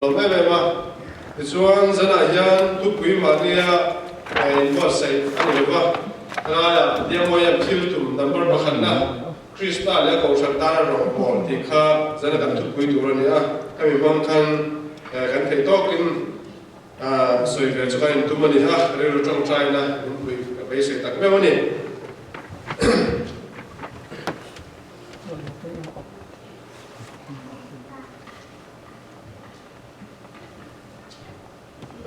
Lawm em em a, tichuan zanah hian thupui mahnia inbuatsaih a ni lova, helaiah Diamoian thil tum number pakhatna Krista leh a kohhran tana rawngbawl tih kha zana kan thupui tur a ni a, hemi hmang khan kan theih tawkin sawi ve chu kan intum a ni a, rilru tawngtaina min puih ka beisei tak meuh a ni.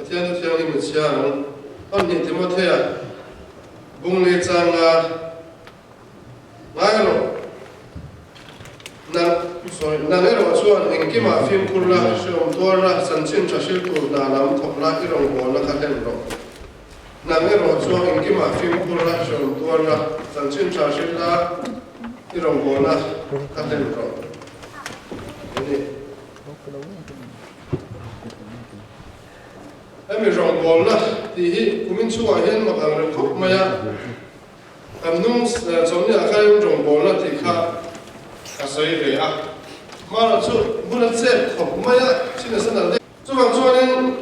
Pathian chu thianghlim in chhia ang. Hmanhnih Timothea bung leh changa ngai rawh. Nang, sorry, nang erawh chuan engkimah fimkhur la, hreawm tuar la, chanchin tha hril tur hna lam thawk la, i rawngbawlna kha hlen rawh. Nang erawh chuan engkimah fimkhur la, hreawm tuar la, chanchin tha hril la, i rawngbawlna kha hlen rawh. Ani. Hemi rawngbawlna tih hi kumin chhungah hian mak ang reng khawp mai a, kan hnung chawlhniah khan rawngbawlna tih kha ka sawi ve a, hmanah chu hmun a chep khawp mai a, chin a san ang deuh. Chuvang chuanin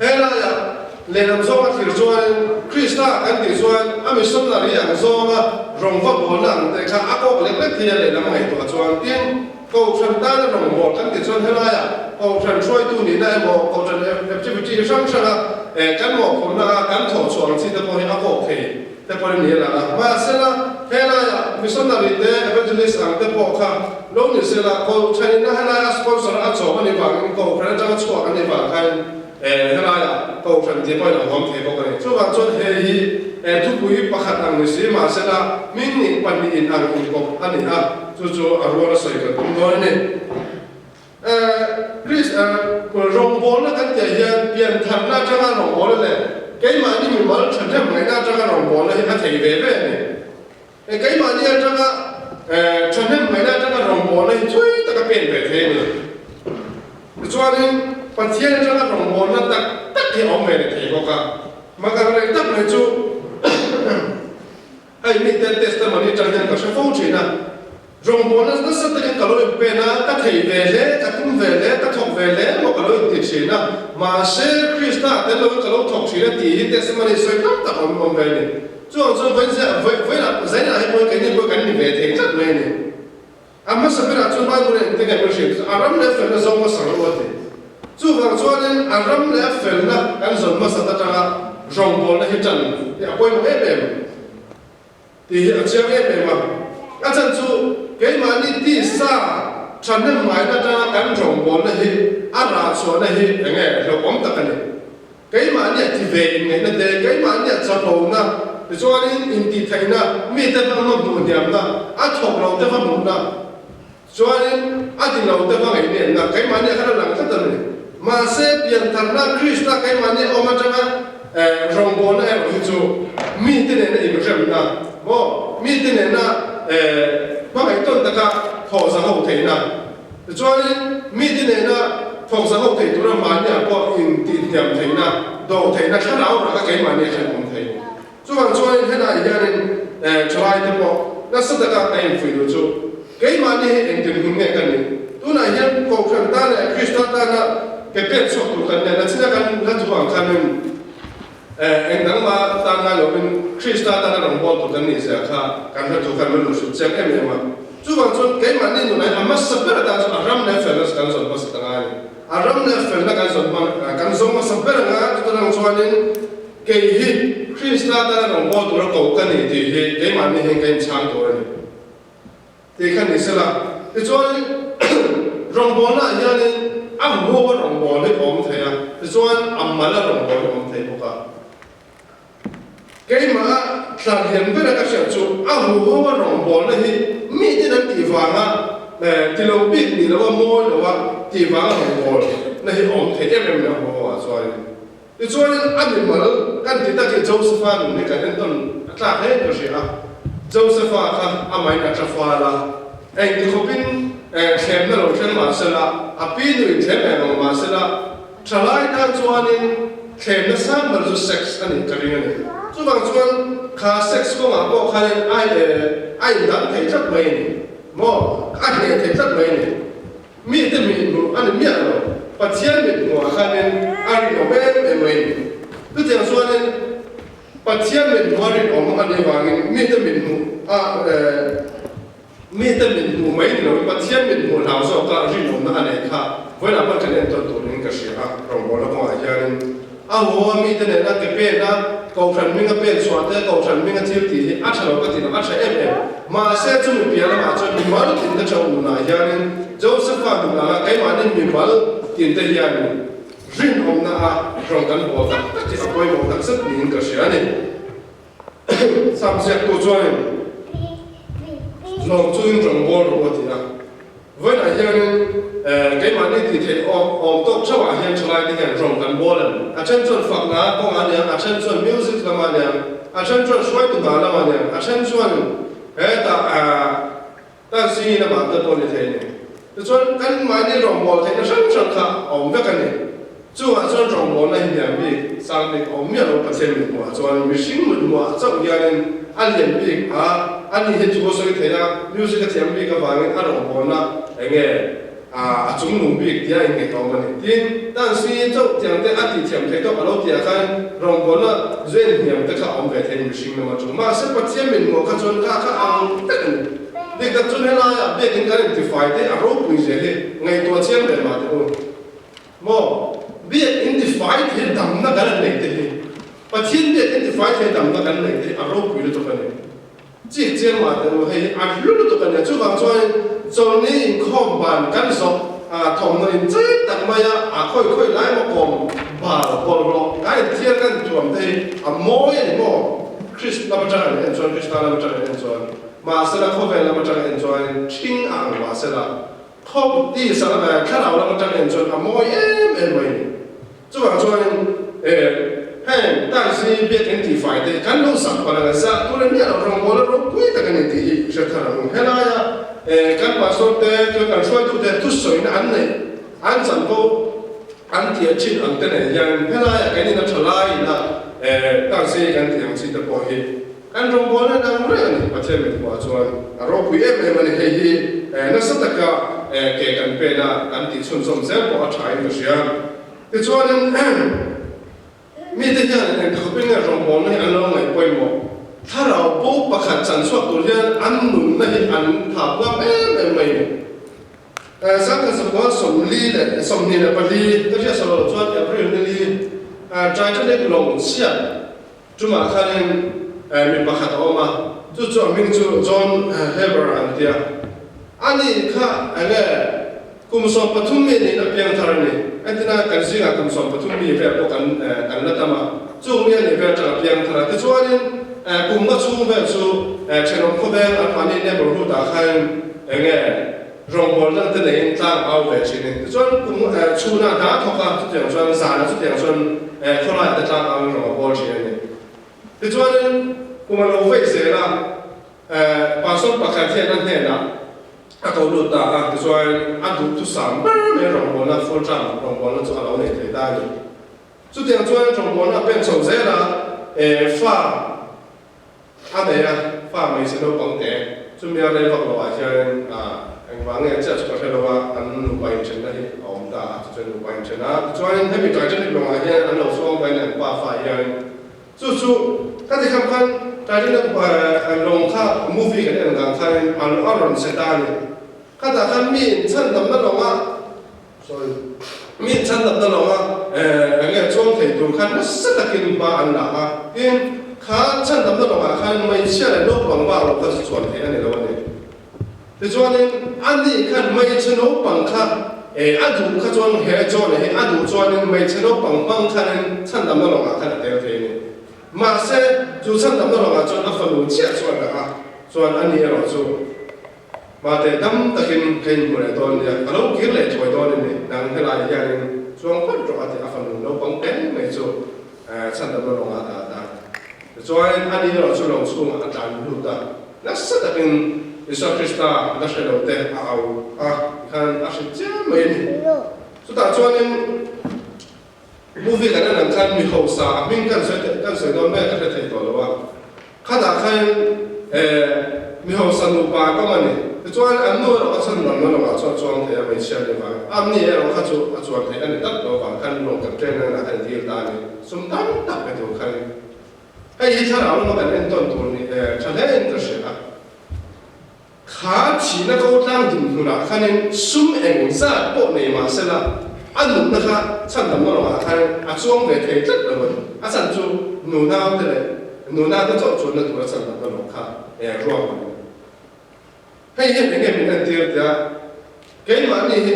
he laiah lehlam zawnga thlir chuanin Krista kan tih chuan a missionary ang zawnga rawngva bawlna ang te kha a kawk lek lek thei a lehlam ngaihtuah chuan. Tin, Kohhran tana rawngbâwl kan tih chuan helaia Kohhran hruaitu nihna emaw Kohhran activity hrang hranga kan mawhphurhna a kan thawh chhuah ang chi te pawh hi a kawk thei te pawhin ni a lang a. Mahsela, helaia missionary te, evangelist ang te pawh kha lo ni sela, Kohhranin a helaia sponsor a chawm a nih vangin Kohhran atanga chhuak an nih vang khan helaia Kohhran tih pawhin a huam thei bawk a ni. Chuvang chuan hei hi thupui pakhat ang ni si mahsela hming nih pahnihin ang inkawp a ni a. Chu chu a rual a sawi kan tum dawn a ni. Chris, rawngbawlna kan tih ah hian piantharna atanga rawngbawlna leh keimahni mimal thahnem ngaihna atanga rawngbawlna hi a thei ve ve a ni. Keimahni atanga thahnem ngaihna atanga rawngbawlna hi thui taka pen ve thei a ni. Tichuanin Pathian atanga rawngbawlna tak tak hi a awm ve leh thei bawk a. Mak ang reng tak mai chu Hei mite testimony atang hian ka hre fo thin a, rawngbawlna nasa takin ka lo inpen a, ka thei ve hle, ka tum ve hle, ka thawk ve hle emaw ka lo inti thin a, mahse Krista tel loin ka lo thawk thin a tih hi testimony sawi tam tak awm awm ve a ni. Chuvang chuan vawiin zia vawiinah zainah hi pawhin keini pawh kan ni ve thei tlat mai a ni. A hmasa berah chuan Bible in engtin nge min hrilh chu a ram leh a felna zawng hmasa rawh u a ti. Chuvang chuanin a ram leh a felna kan zawn hmasat atanga rawngbawlna hi tan hi a pawimawh em em tih hi a chiang em em a. A chan chu keimahni tisa thahnem ngaina atanga kan rawngbawlna hi a rah chhuahna hi enge hlauhawm tak a ni. Keimahnia ti ve inngaihna te, keimahnia chapona, tichuanin intihtheihna, mite va hma hmuh hniamna, a thawk lo te va hmuhna, chuanin a ti lo te va ngaihniamna, keimahnia khan a lang tlat a ni. Mahse, piantharna Krista keimahnia awm atanga rawngbawlna erawh hi chu mite nena inremna, maw, mite nena hmangaihtawn taka thawh zaho theihna, Tichuanin, mite nena thawk zaho thei tura mahniah pawh intihhniam theihna, dawh theihna thlarau rah kha keimahni a hriat awm thei. Chuvang chuanin helaiah hianin thalaite pawh nasa taka ka infuih duh chu keimahni hi engtin hun nge ka nih? Tunah hian Kohhran tan leh Krista tana ke pek chhuak tur kan nen a china kan la thu ang khanin eng dang mah tan ngai lovin Krista tana rawngbâwl tur kan nih zia kha kan hre thu khan min rawn hrilh chiang em em a. Chuvang chuan keimahni nunah a hmasa ber atan chuan a ram leh felna chu kan zawn hmasa ta ngai a ni. A ram leh felna kan zawn hma, kan zawng hmasa ber anga chuta dang chuanin kei hi Krista tana rawngbâwl tura ko ka ni tih hi keimahni hian ka inchhang tur a ni tih kha ni sela. Tichuanin rawngbâwlnaah hianin a huaua rawngbâwl hi a awm thei a, tichuan a mala rawngbâwl hi a awm thei bawk a. Keimah thlan lian bera ka hriat chu a huho a rawngbawlna hi miten an tih vanga ti lo bik ni lo a mawi lo a tih vanga rawngbawlna hi a awm thei em em leh a huho ah chuanin. Tichuanin a mimal kan ti tak hi Josepha nun hi kan entawn a tlak hle in ka hria a, Josepha kha amahin a tla fal a, engti khawpin thlemna lo thleng mahsela a pi nuin thlem eng ang mahsela, Thalai tan chuanin thlemna sang ber chu sex a nih ka ring a ni. Chuvang chuan kha sex kawngah pawh khanin a a indang thei tlat mai a ni maw? A hneh thei tlat mai a ni. Mite mih hmuh a ni miah lo. Pathian mithmuhah khanin a rinawm em em mai a ni. Chutiang chuanin Pathian mithmuh a rinawm a nih avangin mite mithmuh a mite mithmuh mai ni loin Pathian mithmuh hlau zawka rinawmna a neih kha vawiinah pawh kan entawn turin ka hria a, rawngbawlna kawngah hianin a huho a mite nena ke pen a, Kohhran hming a pen chhuah te, Kohhran hming a thil tih hi a tha lo ka ti lo, a tha em em. Mahse chumi piah lamah chuan mimal tin te tha unah hianin Josepha nun anga keimahni mimal tin te hian rinawmna a rawn kan bawl tak tak hi a pawimawh tak zet niin ka hria a ni. Sam ziaktu chuanin lawm chungin rawn bawl rawh u a ti a. Vawiinah hianin keimahni tih theih awm tawk theuhah hian thalaite hian rawng kan bawl a ni. A then chuan fakna kawngah a niang, a then chuan music lamah a niang, a then chuan hruaitu hna lamah a niang, a then chuan hetah tansi lamah te pawh a ni thei a ni. Tichuan kan mahni rawngbawl theihna hrang hrang kha a awm vek a ni. Chungah chuan rawngbawlna hi hniam bik, sang bik a awm miah lo. Pathian mithmuhah chuan mihring mithmuhah chauh hianin a lian bik a, ani hi thu a sawi thei a, music a thiam bik avangin a rawngbawlna eng nge a chungnung bik tia inngeih a awm a ni. Tin, dance chauh tiang te a tihthiam thei tawk a lo tihah khan rawngbawlna zuen hniam te kha a awm ve thei a ni mihring lama chu. Mahse Pathian mithmuhah kha chuan kha kha ang vek a ni. Dik tak chuan helaiah biakin kan intifai te a ropui zia hi ngaihtuah chiang leh mah teh u. Maw? Biak in tifai thei damna kan an neih te hi, Pathian biak in tifai thei damna kan neih te hi a ropui lutuk a ni. Chik chiang mah teh u, hei hi a hlu lutuk a nia. Chuvang chuan chawlhni inkhawm ban kan zawh a thawmhnaw in chei tak mai a, a khawi khawi lai maw kawm bal bawlhhlawh kan inthiar kan intuam te hi a mawi a ni maw? Krist lam atang an en chuan, Krista lam atang an en chuan, mahsela khawvel lam atang en chuan ṭhing a ang mahsela Khawp ti sa lam thlarau lam atang en chuan a mawi em em mai ni. Chuvang chuanin heng taxi biak in tih fai te kan lo sak palh anga zah tur a miah loh rawngbawl a ropui tak a ni tih hi hre thar ang u. Helaia kan pastor te chuan kan hruaitu te thusawina an neih an chanvo an tih thin ang te nen hian helaia keinin a tha laiin a taxi kan tih ang chi te pawh hi Kan rawngbawlna dang reng a ni, Pathian mithuah chuan a ropui em em a ni. Hei hi nasa taka ke kan pen a, kan tih chhunzawm zel pawh a tha in ka hria. Tichuanin mite hian eng khawpin nge rawngbawlna hi an lo ngaih pawimawh? Thlarau bo pakhat chan chhuak tur hian an nunna hi an thap ngam em em mai ni. Sangkhat zakua 44 ka hriat sawi loh chuan April ni li Titanic lawng chhiat Chumah khanin mi pakhat a awm a, chu chu a hming chu John Heber an ti a. Ani kha enge kum 13 mi niin a piang thar a ni. Entina kan zingah kum 13 mi vel pawh kan kan la tam a, chung mi a nih vel atang a piang thar a. Tichuanin kum nga chhung vel chu thenawm khawveng an mahni neighborhood ah khan enge Rawngbawl dang te neiin tlang au ve thin in. Tichuan kum chhunah hna a thawk a, chutiang chuan zanah chutiang chuan khawlaiah te tlang au in rawng a bawl thin a ni. Tichuanin kum a lo vei zel a, pastor pakhat hian a hnenah a ko lut ta a, tichuan a duhthusam ber mai rawngbawlna, full term rawngbawlna chu a lo nei thei ta a ni. Chutiang chuan rawngbawlna a pen chho zel a, fa A nei a, fa hmeichhe naupang te chumi a rei vak loh ah hian engvang nge chiah chu ka hre lo a, an nupa inthenna hi a awm ta a, chuchuan nupa inthen a, tichuanin hemi Titanic lawngah hian an lo suang vain an pa fa hian chu chu ka ti kham khan Titanic lawng kha movie kan en dan khanin a rawn che ta a ni, khatah khan mi inchhandamna lawngah Sorry. Mi chhandamna lawng a eng nge chuang thei tur khan nasa takin hma an la a, tin, kha chhandamna lawngah khan hmeichhia leh naupang bak lo kha chu chuan theih a ni lo a ni. Tichuanin ani khan hmeichhe naupang kha a duh kha chuan he John-a hi a duh chuanin hmeichhe naupang hmang khanin chhandamna lawngah khan a tel thei a ni. Mahse, chu chhandamna lawngah chuan a fanu chiah chuan a la a, chuan ani erawh chu Mate, dam takin ka inhmu leh dawn nia, ka lo kir leh thuai dawn a ni, nang helai hianin chuang phawt rawh a ti a, fanu naupang te mai chu chhandamna lawngah a dah ta. Tichuanin ani erawh chu lawng chhungah a tlan lut a, nasa takin Isua Krista la hre lo te a au a, tikhan a hrilh chiam mai a ni. Chutah chuanin movie kan en ang khan mi hausa a hming kan sawi kan sawi dawn mek a hre thei tawh lo a, khatah khan mi hausa nupa an awm a ni. Tichuan, an nu erawh kha chhandamna lawngah chuan a chuang thei a, hmeichhia ni vang. Amni erawh kha chu a chuan theih a ni tak lo vang khan lawng captain hnenah khan dil ta a ni. Sum tam tak pe tur khanin. Hei hi thlarau lama kan entawn tur ni tha hlein ka hria a. Kha thihna ko tlang dinhmunah khanin sum eng zat pawh nei mah sela, a nunna kha chhandamna lawngah khan a chuang ve thei tlat lo a ni. A chhan chu nunaute leh nunate chauh chuanna tura chhandamna lawng kha ruahman a ni. Hei hian eng nge min entir tia keimahni hi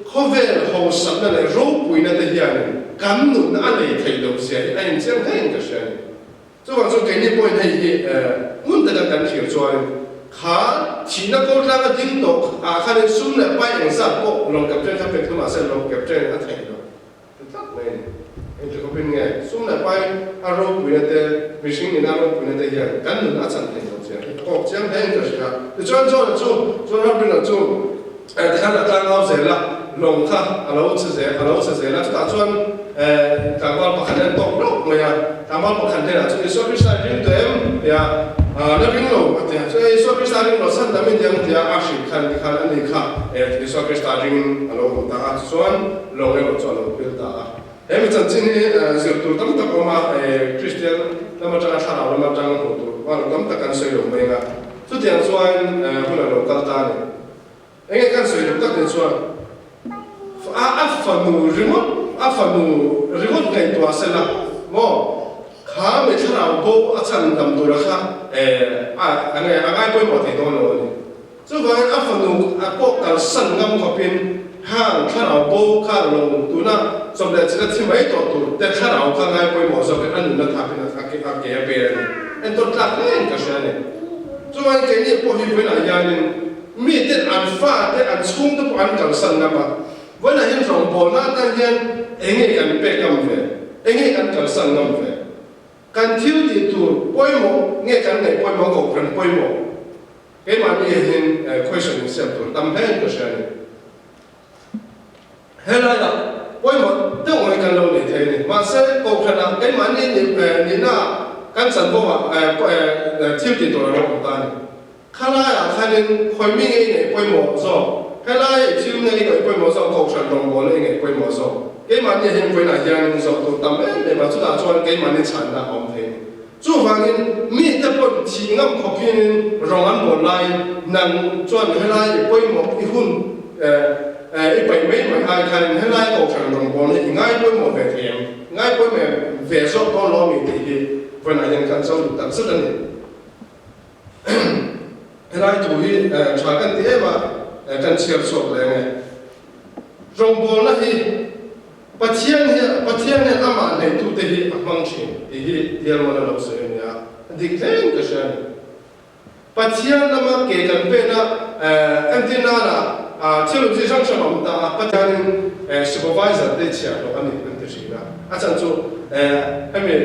khawvel hausakna leh ropuina te hianin kan nunna a nei theih loh zia hi a inchiang hlein ka hria a ni. Chuvang chuan keini pawhin hei hi hmun taka kan thlir chuanin kha thihna kawl tlanga ding tawh ah khanin sum leh pai engzat pawh lawng captain kha pek hlum ah se lawng captain a theih lo ti tlat mai a ni. Engti khawpin nge sum leh pai a ropuina te mihring nena a ropuina te hian kan nun a chan theih lo chiang hi a kawk chiang hle in ka hria. Tichuan John-a chu John Harbin-a chu Tikhan a tlangau zel a, lawng kha a lo che zel, a lo che zel a. Chutah chuan tlangval pakhat hian tawk hlauh mai a, tlangval pakhat hnenah chuan Isua Krista i ring tawh em? tia la ring lo a ti a. Chuan Isua Krista ring lo chhan tam i niang tia a hrilh khan tikhan a ni kha Isua Krista ringin a lo awm ta a, tichuan lawng erawh chu a lo pil ta a. He mi chanchin hi zir tur tam tak a awm a, Kristian lam atanga thlarau lam atang hmuh tur tam tak kan sawi lo mai ang a. Chutiang chuan hun a lo kal ta a ni. Enge kan sawi duh tak ni chuan a a fanu ringawt a fanu ringawt ngaihtuah se la maw kha mi thlarau bo a chhan dam tura kha a enge a ngai pawimawh thei dawn lo a ni. Chuvangin a fanu a pawh kalsan ngam khawpin hang thlarau bo kha lo tuna chawp leh chila thi mai tawh tur te thlarau kha ngai pawimawh zawkin a nunna thapin a ke a pe a ni. Entawn tlak hlein ka hria a ni. Chuvangin keini pawh hi vawiinah hianin Miten an fate, an chhungte pawh an kalsan ngam a, vawiinah hian rawngbawlna atan hian enge kan pek ngam ve, enge kan kalsan ngam ve? Kan thil tih tur pawimawh nge kan ngaih pawimawh kohhran pawimawh? Keimahni hian question insiam tur tam hlein ka hria a ni. Helaiah pawimawh deuh mai kan lo nei thei a ni. Mahse, kohhranah keimahni nihnaah kan chanvo ah thil tih tur a lo awm ta a ni. Khalaiah khanin khawi mi nge i ngaih pawimawh zawk? Helai i thil nge i ngaih pawimawh zawk? Kohhran rawngbawlna i ngaih pawimawh zawk? Keimahni hian vawiinah hianin zawh tur tam em em a, chutah chuan keimahni chhanna a awm thei a ni. Chuvangin mite pawn thih ngam khawpin rawng an bawl laiin nang chuan helai i pawimawh i hun i paih mai mai ai khanin helai kohhran rawngbawlna hi i ngai pawimawh ve thei em? Ngai pawimawh ve zawk dawn lo ami tih hi vawiinah hian kan cho duh tak zet a ni. Helai thu hi tha kan ti em a, kan chhiar chhuak leng e. Rawngbawlna hi Pathian hi Pathian hian amah neitute hi a hmang thin tih hi Dialmana lo sawi a ni a, a dik hlein ka hria a ni. Pathian lama ke kan pena entir nana thil chi hrang hrang a awm ta a, Pathianin supervisor te chhiar hlawh a ni an ti thin a, a chhan chu hemi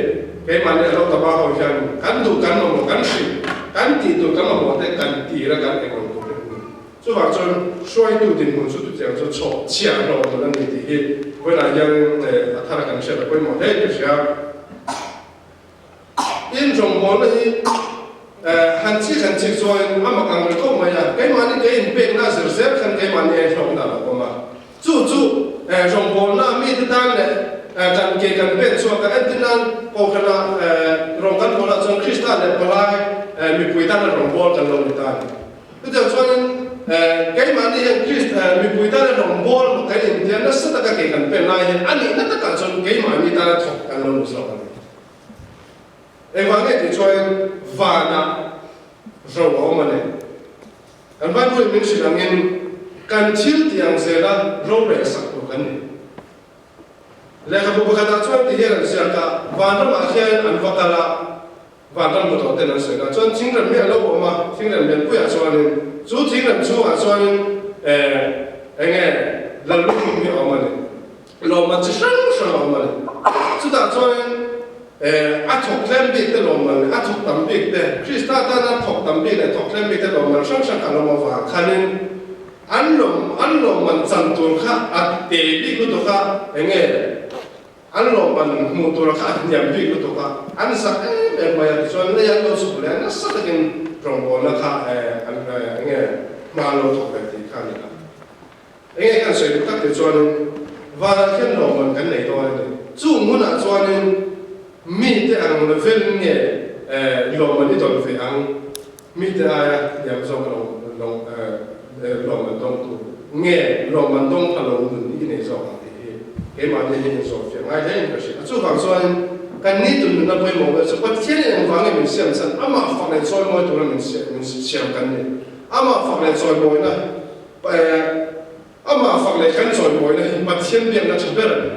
keimahni a lo tama ho hian kan duh kan mamawh kan hrilh kan tih tur kan mamawh te kan tir a kan engawn tur vek a ni. Chuvang chuan hruaitu dinhmun chu chutiang chu chhawh chhiah hlawh tur a ni tih hi vawiinah hian a thar kan hriat a pawimawh hle ka hria. Tin, rawngbawlna hi han chik han chik chuan a mak ang ri khawp mai a, keimahni kei inpekna a zir zel khan keimahni a inhlawkna a lo awm a. Chu chu rawngbawlna mite tan leh kan ke kan pen chhuak a, entir nan Kohhrana rawng kan bawlah chuan Krista leh palai mipui tana rawngbâwl kan lo ni ta a ni. Chutiang chuanin keimahni hian Krist mipui tana rawngbâwl maw kan intia nasa taka ke kan pen lai hian a nihna takah chuan keimahni tana thawk kan lo ni zawk a ni. Engvang nge tih chuanin vanah ro a awm a ni. Kan Bible-in min hrilh angin kan thil tih ang zela rorel sak tur kan ni. Lehkhabu pakhatah chuan ti hian an ziak a, Vanramah hian an va kal a, vanram hmu tawh ten an sawi a, chuan thingrem hi a lo awm a, thingrem lianpuiah chuanin chu thingrem chhungah chuanin eng nge lallukhum hi a awm a ni, lawmman chi hrang hrang a awm a ni. Chutah chuanin a thawk tlem bik te lawmman leh a thawk tam bik te, Krista tana thawk tam bik leh thawk tlem bik te lawmman hrang hrang kha a lo awm avang khanin, An lawm an lawmman chan tur kha a te bik lutuk a, enge an lawmman hmuh tur kha a hniam bik lutuk a, an zak em em mai a, tichuan lei an lo chhuk leh a, nasa takin rawngbawlna kha an enge. hna an lo thawk ve tih kha a ni a. Enge kan sawi duh tak tih chuanin vanah khian lawmman kan nei dawn a ni. Chung hunah chuanin mite ang level nge lawmman i dawn ve ang? Mite aia hniam zawk lawmman dawngtu nge lawmman dawng pha lo nun i nei zawk ang tih hi keimahni hi inzawhfiah ngai hlein ka hria. Chuvang chuanin kan nitin nunna pawimawh ber chu Pathianin engvangin min siam chhan amah fak leh chawimawi tura min siam kan ni. Amah fak leh chawimawina Amah fak leh kan chawimawina hi Pathian biakna tha ber a ni.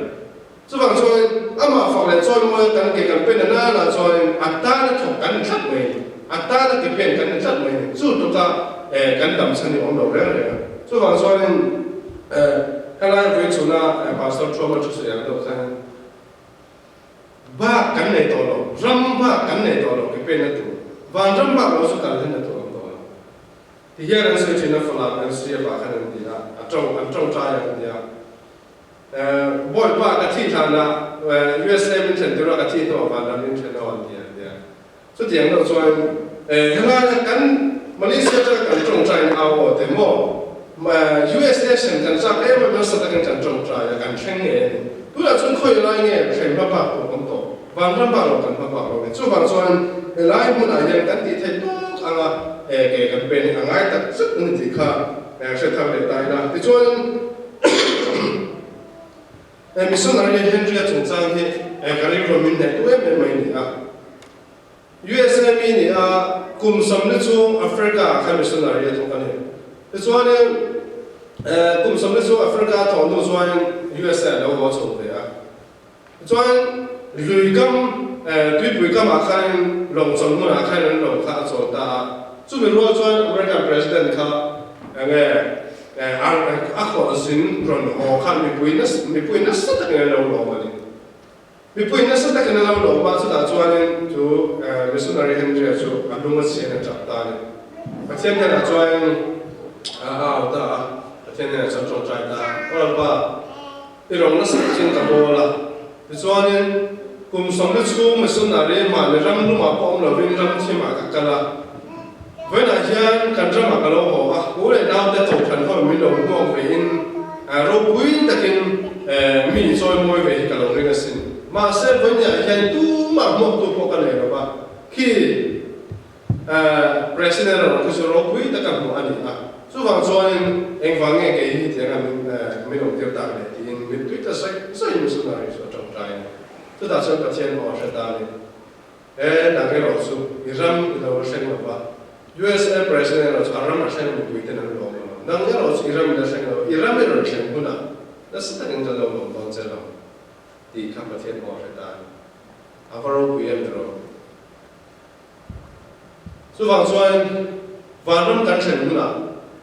Chuvang chuanin amah fak leh chawimawia kan ke kan pen a nana chuanin a tana thawk kan ni tlat mai a ni. A tana ke pen kan ni tlat mai a ni. Chu tluka kan dam chhan hi a awm lo reng reng a. Chuvang chuanin helai vawi chhuna Pastor Thuama thu sawi ang deuh khan bak kan nei tawh lo, ram bak kan nei tawh lo ke penna tur, vanram bak lo chu kal hlenna tur a awm tawh lo. Ti hian an sawi thin a, Falam LCF ah khan an ti a, a tawng, an tawngtai ang an ti a. Bawipa ka thih hlan ah USA min thlen tirh a, ka thih hnuah vanram min thlen ho an ti an ti a. Chutiang deuh chuan helaia kan Malaysia atanga kan tawngtai in au aw te maw, USA sem kan chak em em nasa takin kan tawngtai a, kan thleng ngei a ni. Tunah chuan khawi lai nge thleng hma bak tur awm tawh, vanram bak lo kan hma bak lo ni. Chuvang chuan helai hmunah hian kan tih theih tawk anga ke kan pen hi a ngai tak zet a ni tih kha hre thar leh ta ila. Tichuan missionary Henry-a chungchang hi ka rilru min hnehtu em em mai a ni a. USA mi ni a, kum 40 chhung Africa ah khan missionary a thawk a ni. Tichuanin kum 40 chhung Africa a thawh hnu chuan USA a lo haw chho ve a. Tichuan lui kam, tuipui kam ah khanin lawng chawlh hmunah khan an lawng kha a chawl ta a. Chumi rual chuan American President kha enge a khawlhzin rawn haw khan mipui mipui nasa takin an lo lawm a ni. Mipui nasa takin a lo lawm a, chutah chuanin chu missionary Henry-a chu a lung a chhian a tap ta a ni. Pathian hnenah chuanin a au ta a, Pathian hnenah chuan tawngtai ta a, Aw Lalpa, i rawng nasa takin ka bawl a, tichuanin kum 40 chhung missionary mahni ram lumah pawh awm lovin ram thimah ka kal a, vawiinah hian kan ramah ka lo haw a, u leh naute tohhran ho min lo hmuak vein Ropui takin mi chawimawi ve hi ka lo ring asin. Mahse, vawinia hian tumah hmuaktu pawh ka nei lo va, khi President erawh khi chu ropui taka hmuh a ni a. Chuvang chuanin engvang nge kei hi hetianga min awmtir tak le tiin mittui ta sawi sawiin missionary chu a tawngtai a ni. Chutah chuan Pathian pawh a hre ta a ni. He dang erawh chu i ram i lo la hreng lo va, USA President erawh chu a ram a hreng mipui ten an lawm lo ang. Nang erawh chu i ram i la hreng lo, i ram i rawn thleng hunah nasa takin ka lo lawm dawn che lo tih kha Pathian pawh a hre ta a ni. A va ropui em erawh. Chuvang chuan vanram kan thlen hunah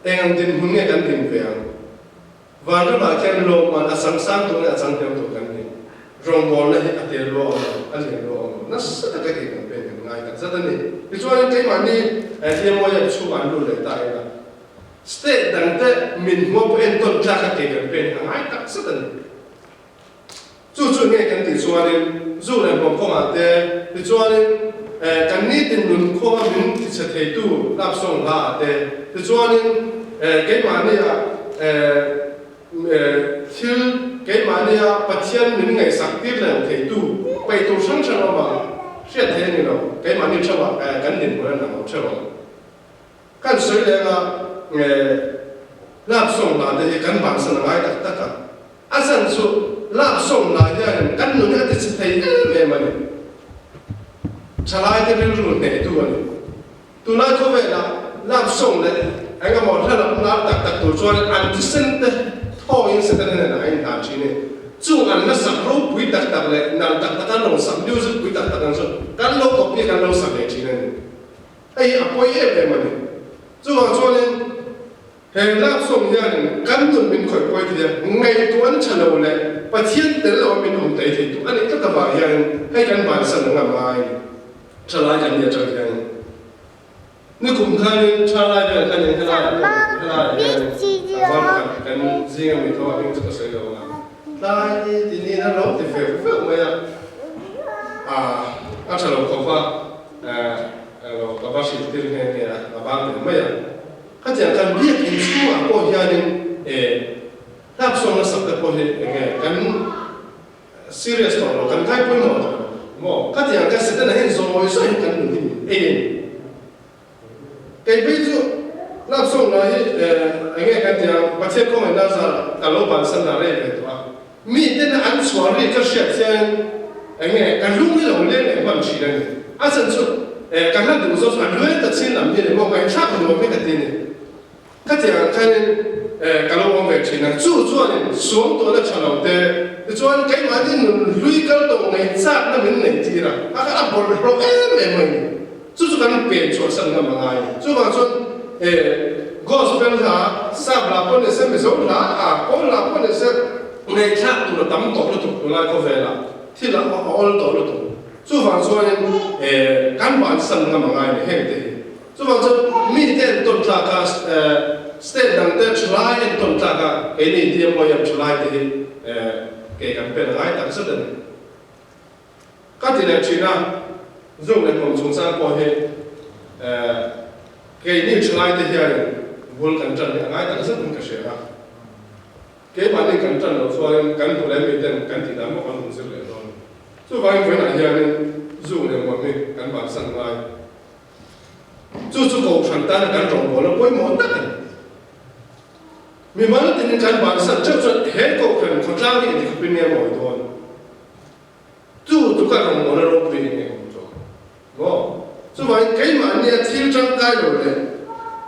eng ang dinhmun nge kan din ve ang? Vanramah khian lawmman a chang sang tur leh a chang hniam tur kan ni. Rawngbawlna hi a tel luah awm lo, a lian luah awm lo. Nasa taka kei kan pen kan ngai tak zat a ni. Tichuanin keimahni TMOF chhungah an lut leh ta ila, state dangte min hmuap entawn tlaka kei kan pen a ngai tak zat a ni. Chu chu nge kan tih chuanin zu leh hmuam kawngah te, tichuanin kan nitin nun khawnga min tichhe theitu tlapsawng hlaah te, tichuanin keimahnia thil keimahnia Pathian min ngaihsak tir leh theitu peih tur hrang hrang awm ang, hriat thei a ni lo, keimahni theuhah kan dinhmun a nang lo theuh ang. Kan sawi leng a, tlapsawng hla te hi kan bansan a ngai tak tak a. A chan chu lak sawm lai hianin kan nun hi a tichhe thei em em a ni. Thalaite rilru hnehtu a ni. Tunlai khawvelah lak sawm leh eng emaw hla lam lar tak tak tur chuan an thisen te thawngin Satan nen a inhlan thin e. Chung an la sak ropui tak tak leh nal tak tak an lo sak music pui tak tak ang chu kan lo copy a kan lo sak leh thin a ni. Hei hi a pawi em em a ni. Chuvang chuanin. He laksawm hianin kan nun min khawih pawi thei a, ngaihtuah an tha lo leh Pathian tel lo a min awm tlei thei tu a nih tlat avang hianin hei kan bansan ang a ngai tha lai kan ni atang hianin nikum khanin tha lai vel khanin helai ah pawh helai ah hianin tlangval pakhat kan zing ami tho a hming chu ka sawi lo ang a tlai ni ti niin a lo ti feuh feuh mai a, a tha lo khawp a, lo ka va hrilh tir nghe nghe a, a bang leh mai a. Khatiang kan biak in. serious tawh lo, kan ngai pawimawh tawh lo maw? Khatiang kha Setana hian zawi zawiin kan nun hi min ei a ni. Kei phei chu love song lah hi eng nge kan tih ang, Pathian khawngaihna zarah ka lo bansan dah rei ve tawh a. Mi tena an chhuah ri ka hriat hian eng nge ka lung hi lo leng leh hman thin a ni. A chhan chu ka hla duh zawk chu a luai ta chin lam hi a ni maw, ngaihthlak nuam hi ka ti a ni. Khatiang ang khanin ka lo awm ve thin a, chu chuanin suangtuahna tha lo te, tichuan keimahni nun hlui kal tawh ngaihchakna min neih tir a, a kha a bawlhhlawh em em mai ni. Chu chu kan pen chhuahsan ngam a ngai. Chuvang chuan Gospel hla, Sap hla pawh ni se, Mizo hla, a Kawl hla pawh ni se, ngaihthlak tur a tam tawh lutuk tunlai khawvelah thil a awl tawh lutuk. Chuvang chuanin kan bansan ngam a ngai ni heng te hi. Chuvang chuan mite entawn tlak a, state dangte thalai entawn tlak a, keini DMYM thalai te hi ke kan pen a ngai tak zet a ni. Ka ti leh thin a, zuk leh hmawm chungchang pawh hi keini thalai te hianin bul kan tan hi a ngai tak zetin ka hria a. Keimahni kan tan loh chuanin kan hmu leh miten kan tih dan bawk an rawn zir leh dawn. Chuvangin vawiinah hianin zuk leh hmawm hi kan bansan ngai. Chu chu kohhran tana kan rawngbawlna pawimawh tak a ni. Mimal tinin kan bansan teuh chuan he kohhran khawtlang hi engti khawpin nge mawi dawn? Chu chu ka rawngbawlna ropui eng nge awm chuang maw? Chuvangin keimahnia thil tangkai lo leh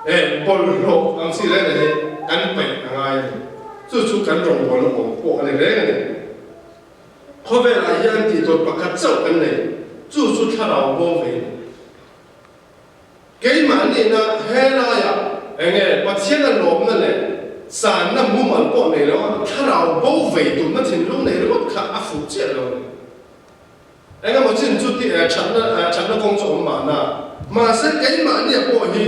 eh bawlhhlawh ang chi reng hi kan paih a ngai a ni. Chu chu kan rawngbawlna awm pawh a ni reng a ni. Khawvelah hian tih tur pakhat chauh kan nei, chu chu thlarau bo ve a ni. Keimah nihna he laiah eng nge Pathiana lawmna leh channa mumal pawh nei lo a, thlarau bo vei tumna thinlung nei ringawt kha a fuh chiah lo a ni. Eng emaw chin chu tih thatna thatna kawng chu awm mahna, mahse keimahnia pawh hi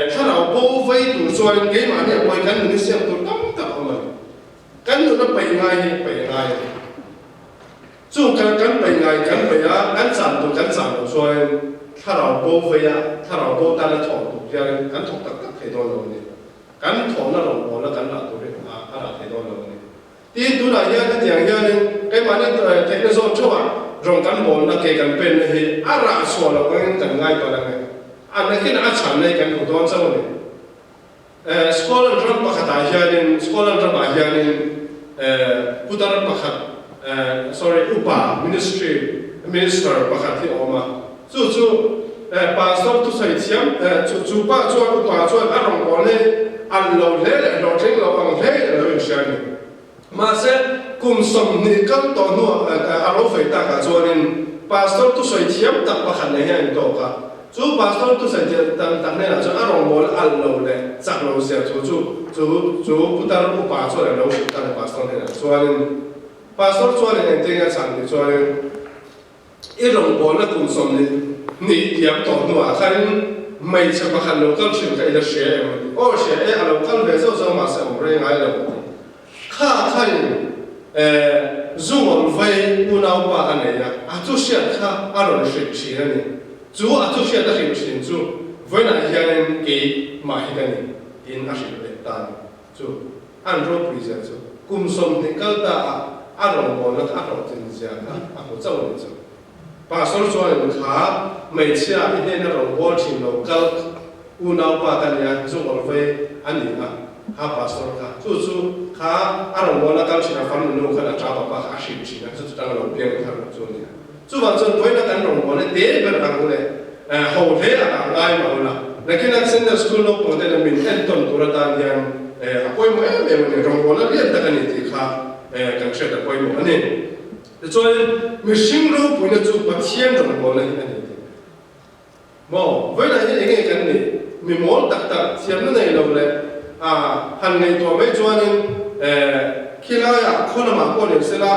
thlarau bo vei tur chuanin keimahnia pawh hi kan nun hi siam tur tam tak a awm a ni. Kan nuna peih ngai hi peih a ngai a ni. Chung kan kan peih ngai kan peih a, kan cham tur kan cham loh chuanin thlarau bo vei a, thlarau bo tana thawh tur hianin kan thawk tak tak thei dawn lo a ni. Kan thawhna rawngbawlna kan rah tur hi a a rah thei dawn lo a ni. Tin, tunah hian hetiang hianin keimahni theihna zawn theuhah rawng kan bawlna ke kan penna hi a rah chhuah loh angin kan ngai palh ang e. A nakin a chhanna hi kan hmu dawn chauh a ni. Scotland ram pakhatah hianin, Scotland ramah hianin putar pakhat, sorry, upa ministry, minister pakhat hi a awm a. Chu chu pastor thusawi thiam, chu chu pa chuan upa chuan a rawngbawlna hi an lo hle leh hlawhtling lo ang hle in a lo inhria a ni. Mahse, kum 20 kal tawh hnuah a lo fei takah chuanin pastor thusawi thiam tak pakhat nen hian a intawk a. Chu pastor thusawi thiam tak tak hnenah chuan a rawngbawlna alh lo leh chak lo zia thu chu chu chu putar upa chuan a lo hrilh ta a ni pastor hnenah chuanin. Pastor chuanin engtin nge a chhan tih chuanin I rawngbawlna kum 22 thiam tawh hnuah khanin hmeichhe pakhat lo kal thin kha i la hria em? a ti. Aw hria e, a lo kal ve zauh zauh mahse awm rei ngai lo a ti. Kha khain zu ngawlh vei unaupa a nei a, a thu hriat kha a rawn hrilh thin a ni. Chu a thu hriat a hrilh thin chu vawiinah hianin keimah hi ka ni tiin a hrilh leh ta a ni. Chu an ropui zia chu kum 20 kal ta a a rawngbawlna kha a hlawhtlin zia kha a hmu chauh a ni chu. Pastor chuanin kha hmeichhia i hnena rawngbâwl thin lo kal unaupa ka nia zu ngawlh vei a ni a kha pastor kha chu chu kha a rawngbawlna kal thin a farnu nu khan a ta papa kha a hrilh thin a chu chutang a lo piang thar chu a ni a. Chuvang chuan vawiina kan rawngbawlna te ber ang leh ho hle a ang ngai mah ula, nakinah Sunday School naupang tena min entawn tur atan hian a pawimawh em em a ni, rawngbawlna lian tak a ni tih kha kan hriat a pawimawh a ni. Tichuan mihring ropuina chu Pathian rawngbawlna hi a ni tih. Maw, vawiinah hian enge kan nih? Mi mawl tak tak, thiamna nei lo leh a han ngaihtuah mai chuanin khilaiah khaw lamah pawh ni sela,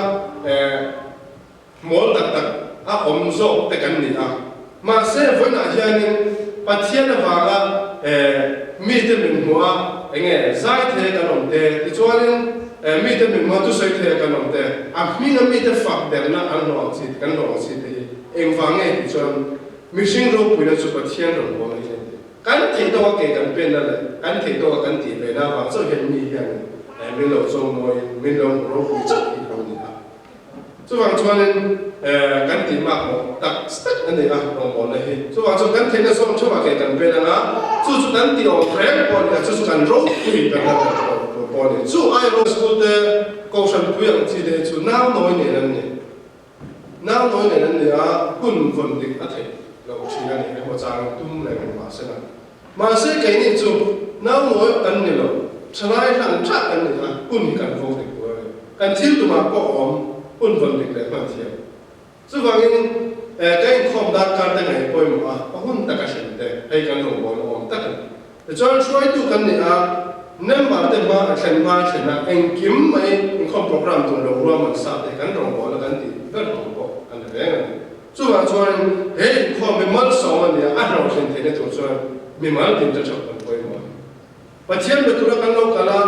Mawl tak tak a awm zawk te kan ni a. Mahse vawiinah hianin Pathian avanga mite min hmuh a, enge zai thei kan awm te, tichuanin mite min hmuh a thusawi thei kan awm te, a hminga mite fak derna an hlawh ang chi, kan hlawh ang chi te hi engvang nge tih chuan mihring ropuina chu Pathian rawngbawlna hi a ni. Kan theih tawka ke kan penna leh kan theih tawka kan tih ve na avang chauh hian mi hian min lo chawngmawiin min lo hmu ropui chauh hi lo ni a. Chuvang chuanin kan tih makmawh tak tak a ni a rawngbawlna hi. Chuvang chuan kan theihna zawng theuhah ke kan pen anga, chu chu kan tih awm reng pawh a ni a, chu chu kan ropui berna ber tur pawh a ni. Chu ai school te kohhran pui ang chi te hi chu nau nawi nen an ni. Nau nawi nen an ni a, hun vawn dik a theih loh thin a ni. Emaw chang tum reng mahse na. Mahse keini chu nau nawi kan ni lo, thalai hlang thlah kan ni a, hun hi kan vawng dik tur a ni. Kan thil tumah pawh a awm, hun vawn dik leh hman thiam. Chuvangin ka inkhawm darkar te ngaih pawimawh a, a hun taka hrem te, hei kan rawngbawlna awm tak a ni. Tichuan hruaitu kan ni a, member te hma a thlen hma a thlen a, engkim mai inkhawm program tur lo ruahman sa te kan rawngbawlna kan tih ber tur pawh a ni reng a ni. Chuvang chuan he inkhawm hi malsawm a nia, a hlawhtlin theihna tur chuan mimal tin te theuh kan pawimawh a ni. Pathian be tura kan lo kal a,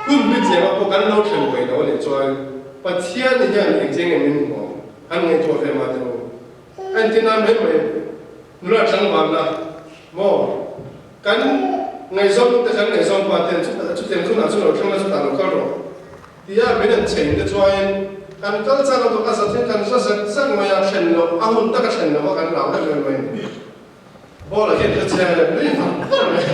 hun mitliam ah pawh kan lo thlen peih lo a nih chuan Pathian hian engtiang nge min hmu ang? Han ngaihtuah ve mah teh u. A entir nan mai mai nula tlangvalna maw kan ngaihzawng te kan ngaihzawng pa ten chutiang hunah chuan lo thleng la chutah lo kal rawh. Tia min an chhein te chuain kan kal chak a bawk a zat hian kan za zak zak mai a, thlen loh a hun taka thlen loh a kan lau deuh em mai a ni. Ball a hian ka chiang leh mai vang vang mai.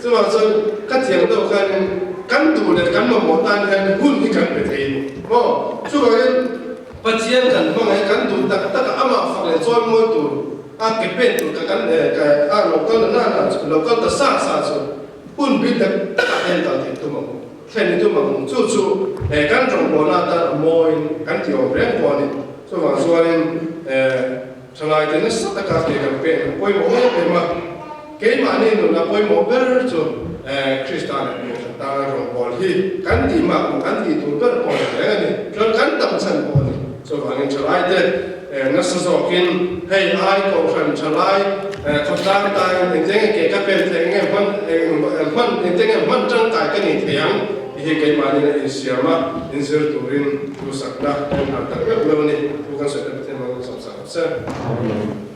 Chuvang chuan ka thiam deuh khanin kan duh leh kan mamawh tan hian hun hi kan pe thei ni maw? Chuvangin Pathian kan hmangaih kan duh tak tak a, amah fak leh chawi mawi tur a ke pen tur ka kan a lo kal na na chu lo kal ta sa sa chu hun bi tak takah hian kal theih tum ang u. Thlen i tum ang chu chu he kan rawngbawlna atan a mawiin kan ti awm reng pawh a ni. Chuvang chuanin thalaite nasa taka ke kan pek ang pawimawh em em a, keimahni nun a pawimawh ber chu Krista leh Kohhran tana rawngbâwl hi kan tih mak maw kan tih tur ber pawh a ni reng a ni. Chuan kan tam chhan pawh a ni. Chuvangin thalaite nasa zawkin hei ai Kohhran thalai khawtlang tain engtiang nge ke ka pen theih nge hman hman engtiang nge hman tangkai ka nih theih ang tih hi keimahnin a insiam a, inzir turin duhsakna kan hlan tak meuh meuh a ni. Thu kan sawi te Pathian hmangin sawmsak rawh se. Amen.